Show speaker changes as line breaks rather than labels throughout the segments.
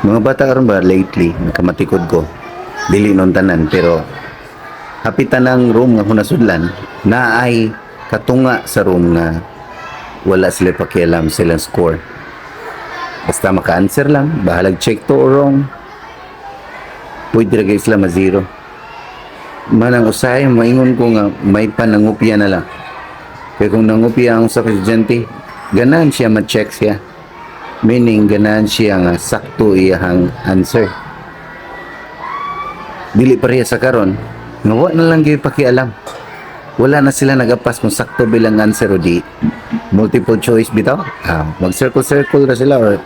Mga bata karon ba lately, nakamatikod ko. Dili nun tanan, pero hapit tanang room nga akong nasudlan na ay katunga sa room nga wala sila pakialam silang score. Basta maka-answer lang, bahalag check to or wrong. Pwede ra sila ma-zero. Manang usahay, maingon ko nga may panangupya na lang. Kaya kung nangupya ang sa estudyante, ganahan siya ma-check siya. Meaning, ganahan siya nga sakto iyahang answer. Dili pareha sa karon, nga wa na lang gyud pakialam. Wala na sila nagapas kung sakto bilang answer o di. Multiple choice bitaw. Ah, mag-circle-circle ra sila or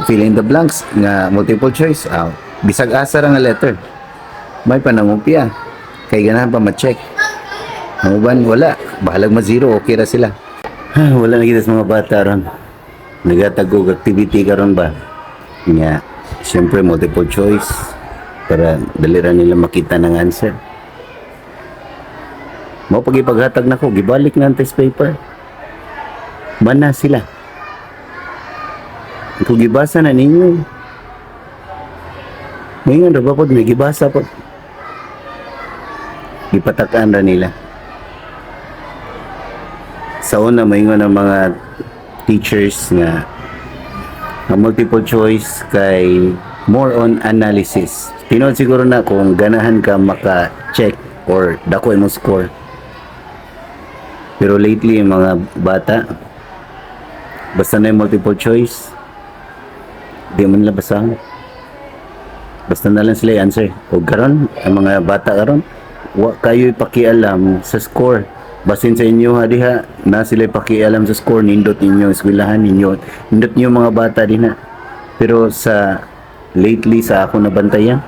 fill in the blanks nga multiple choice. Ah, bisag asa ra nga letter. May panangupya. Kay ganahan pa ma-check. Ang uban, wala. Bahalag ma-zero, okay ra sila. Ha, wala na kita sa mga bata ron. Naghatag og activity karon ba? Nga, siyempre multiple choice para dali ra nila makita ng answer. Mao pag ipaghatag nako, gibalik na ang test paper. Bana sila. Kung gibasa na ninyo, ngayon ra ba pod may gibasa pod. Gipatakan ra nila. Sa una, maingon ang mga teachers nga ang multiple choice kay more on analysis. Tinuod siguro na kung ganahan ka maka-check or dako imong score. Pero lately, yung mga bata, basta na yung multiple choice, di man nila basahan. Basta na lang sila i-answer. O karon, ang mga bata karon, wa kayo pakialam sa score. Basin sa inyo ha diha, na sila pakialam sa score, nindot ninyo eskwelahan ninyo, nindot niyo mga bata din ha. Pero sa lately sa ako nabantayan,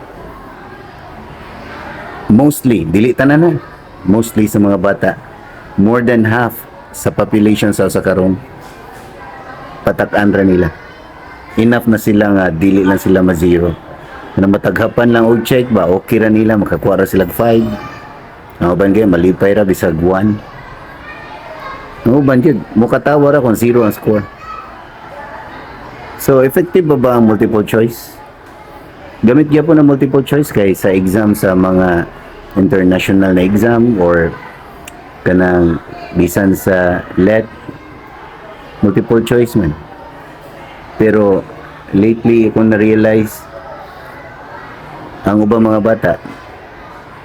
mostly, dili tanan na, mostly sa mga bata, more than half sa population sa usa ka room, patakan ra nila. Enough na sila nga dili lang sila ma-zero. Na mataghapan lang og check ba, okay ra nila, makakuha ra sila 5. Ang uban gyud malipay ra bisag 1. Ang uban gyud mukatawa ra kung zero ang score. So effective ba ba ang multiple choice? Gamit gyapon ang multiple choice kay sa exam, sa mga international na exam or kanang bisan sa LET, multiple choice man. Pero lately kung na-realize, ang ubang mga bata,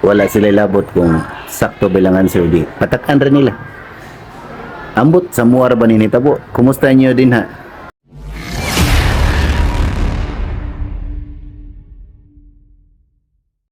wala sila labot kung sakto bilang answer, di patakan ra nila. Ambot sa muar ba ni nitabo. Kumusta niyo din ha?